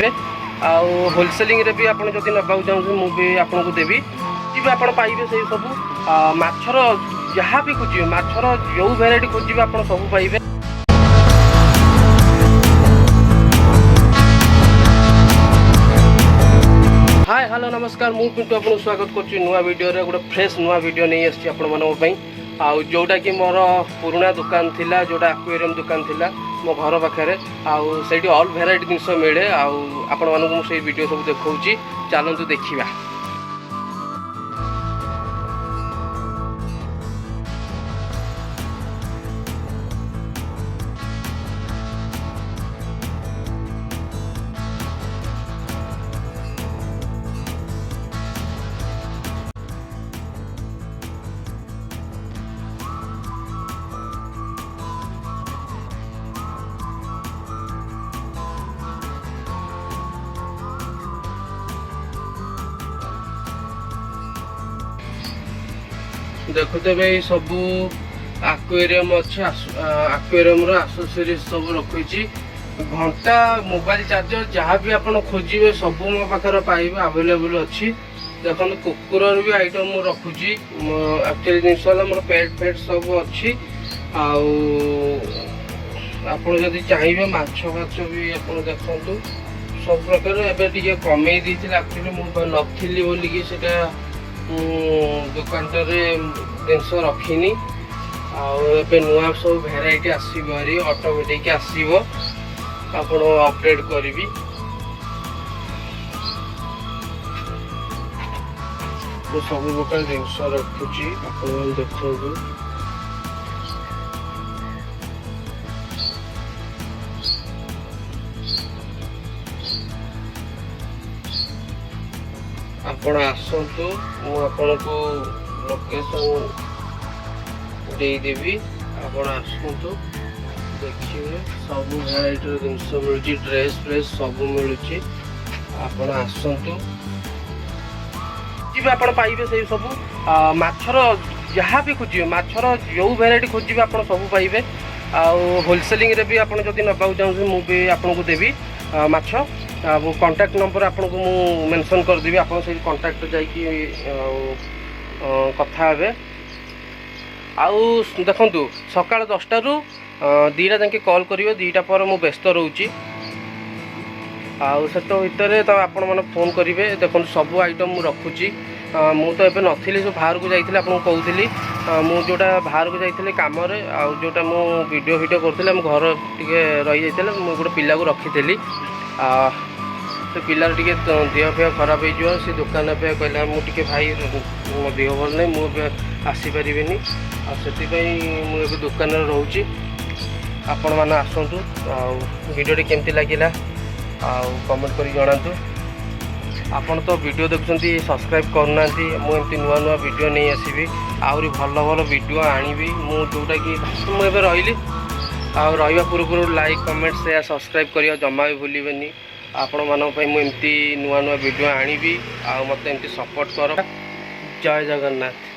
ପାଇବେ। ଆଉ ହୋଲସେଲିଂରେ ବି ଆପଣ ଯଦି ନେବାକୁ ଚାହୁଁଛନ୍ତି, ମୁଁ ବି ଆପଣଙ୍କୁ ଦେବି। ବି ଆପଣ ପାଇବେ ସେଇ ସବୁ ମାଛର ଯାହା ବି ଖୋଜିବେ, ମାଛର ଯେଉଁ ଭେରାଇଟି ଖୋଜିବେ, ଆପଣ ସବୁ ପାଇବେ। ହାଏ, ହ୍ୟାଲୋ, ନମସ୍କାର। ମୁଁ ପିଣ୍ଟୁ ଆପଣଙ୍କୁ ସ୍ୱାଗତ କରୁଛି ନୂଆ ଭିଡ଼ିଓରେ। ଗୋଟେ ଫ୍ରେଶ୍ ନୂଆ ଭିଡ଼ିଓ ନେଇ ଆସିଛି ଆପଣମାନଙ୍କ ପାଇଁ। ଆଉ ଯେଉଁଟାକି ମୋର ପୁରୁଣା ଦୋକାନ ଥିଲା, ଯେଉଁଟା ଆକ୍ୱେରିୟମ୍ ଦୋକାନ ଥିଲା ମୋ ଘର ପାଖରେ, ଆଉ ସେଇଠି ଅଲ୍ ଭେରାଇଟି ଜିନିଷ ମିଳେ। ଆଉ ଆପଣମାନଙ୍କୁ ମୁଁ ସେଇ ଭିଡ଼ିଓ ସବୁ ଦେଖାଉଛି, ଚାଲନ୍ତୁ ଦେଖିବା। ଦେଖୁଥିବେ, ଏଇ ସବୁ ଆକ୍ୱେରିୟମ୍ ଅଛି। ଆକ୍ୱେରିୟମ୍ର ଆସେସରିଜ୍ ସବୁ ରଖୁଛି। ଘଣ୍ଟା, ମୋବାଇଲ ଚାର୍ଜର, ଯାହା ବି ଆପଣ ଖୋଜିବେ, ସବୁ ମୋ ପାଖରେ ପାଇବେ, ଆଭେଲେବୁଲ୍ ଅଛି। ଦେଖନ୍ତୁ, କୁକୁରର ବି ଆଇଟମ୍ ମୁଁ ରଖୁଛି। ଆକ୍ଚୁଆଲି ଜିନିଷ ହେଲା, ମୋର ପେଟ୍ ଫେଟ୍ ସବୁ ଅଛି। ଆଉ ଆପଣ ଯଦି ଚାହିଁବେ, ମାଛ ଫାଛ ବି ଆପଣ ଦେଖନ୍ତୁ, ସବୁ ପ୍ରକାର। ଏବେ ଟିକେ କମେଇ ଦେଇଥିଲି। ଆକ୍ଚୁଆଲି ମୁଁ ନଥିଲି ବୋଲିକି ସେଇଟା ମୁଁ ଦୋକାନଟାରେ ଜିନିଷ ରଖିନି। ଆଉ ଏବେ ନୂଆ ସବୁ ଭେରାଇଟି ଆସିବ ଭାରି, ଅଟୋମେଟିକ୍ ଆସିବ, ଆପଣ ଅପଡ଼େଟ୍ କରିବି। ମୁଁ ସବୁ ପ୍ରକାର ଜିନିଷ ରଖୁଛି, ଆପଣମାନେ ଦେଖନ୍ତୁ। ଆପଣ ଆସନ୍ତୁ, ମୁଁ ଆପଣଙ୍କୁ ଲୋକେସନ୍ ଦେଇଦେବି। ଆପଣ ଆସନ୍ତୁ, ଦେଖିବେ, ସବୁ ଭେରାଇଟିର ଜିନିଷ ମିଳୁଛି, ଡ୍ରେସ୍ ଫ୍ରେସ୍ ସବୁ ମିଳୁଛି। ଆପଣ ଆସନ୍ତୁ। ଯିବେ, ଆପଣ ପାଇବେ ସେଇ ସବୁ ମାଛର ଯାହା ବି ଖୋଜିବେ, ମାଛର ଯେଉଁ ଭେରାଇଟି ଖୋଜିବେ, ଆପଣ ସବୁ ପାଇବେ। ଆଉ ହୋଲସେଲିଂରେ ବି ଆପଣ ଯଦି ନେବାକୁ ଚାହୁଁଛନ୍ତି, ମୁଁ ବି ଆପଣଙ୍କୁ ଦେବି ମାଛ। ଆଉ କଣ୍ଟାକ୍ଟ ନମ୍ବର ଆପଣଙ୍କୁ ମୁଁ ମେନସନ୍ କରିଦେବି, ଆପଣ ସେଇ କଣ୍ଟାକ୍ଟ ଯାଇକି ଆଉ କଥା ହେବେ। ଆଉ ଦେଖନ୍ତୁ, ସକାଳ 10ଟାରୁ 2ଟା ଯାକେ କଲ୍ କରିବେ। 2ଟା ପରେ ମୁଁ ବ୍ୟସ୍ତ ରହୁଛି। ଆଉ ସେତ ଭିତରେ ତ ଆପଣମାନେ ଫୋନ୍ କରିବେ। ଦେଖନ୍ତୁ, ସବୁ ଆଇଟମ୍ ମୁଁ ରଖୁଛି। ମୁଁ ତ ଏବେ ନଥିଲି, ସବୁ ବାହାରକୁ ଯାଇଥିଲି, ଆପଣଙ୍କୁ କହୁଥିଲି। ମୁଁ ଯେଉଁଟା ବାହାରକୁ ଯାଇଥିଲି କାମରେ, ଆଉ ଯେଉଁଟା ମୁଁ ଭିଡ଼ିଓ ଫିଡ଼ିଓ କରୁଥିଲି, ଆମ ଘର ଟିକେ ରହିଯାଇଥିଲା। ମୁଁ ଗୋଟେ ପିଲାକୁ ରଖିଥିଲି। ସେ ପିଲାର ଟିକେ ଦେହ ଫେହ ଖରାପ ହେଇଯିବ, ସେ ଦୋକାନ ଏବେ କହିଲା, ମୁଁ ଟିକେ ଭାଇ, ମୋ ଦେହ ଭଲ ନାହିଁ, ମୁଁ ଏବେ ଆସିପାରିବିନି। ଆଉ ସେଥିପାଇଁ ମୁଁ ଏବେ ଦୋକାନରେ ରହୁଛି। ଆପଣମାନେ ଆସନ୍ତୁ ଆଉ ଭିଡ଼ିଓଟି କେମିତି ଲାଗିଲା ଆଉ କମେଣ୍ଟ କରି ଜଣାନ୍ତୁ। ଆପଣ ତ ଭିଡ଼ିଓ ଦେଖୁଛନ୍ତି, ସବସ୍କ୍ରାଇବ୍ କରୁନାହାନ୍ତି। ମୁଁ ଏମିତି ନୂଆ ନୂଆ ଭିଡ଼ିଓ ନେଇ ଆସିବି, ଆହୁରି ଭଲ ଭଲ ଭିଡ଼ିଓ ଆଣିବି ମୁଁ, ଯେଉଁଟାକି ମୁଁ ଏବେ ରହିଲି। ଆଉ ରହିବା ପୂର୍ବରୁ ଲାଇକ୍, କମେଣ୍ଟ, ସେୟାର, ସବସ୍କ୍ରାଇବ୍ କରିବା ଜମା ବି ଭୁଲିବେନି। ଆପଣମାନଙ୍କ ପାଇଁ ମୁଁ ଏମିତି ନୂଆ ନୂଆ ଭିଡ଼ିଓ ଆଣିବି ଆଉ ମୋତେ ଏମିତି ସପୋର୍ଟ କର। ଜୟ ଜଗନ୍ନାଥ।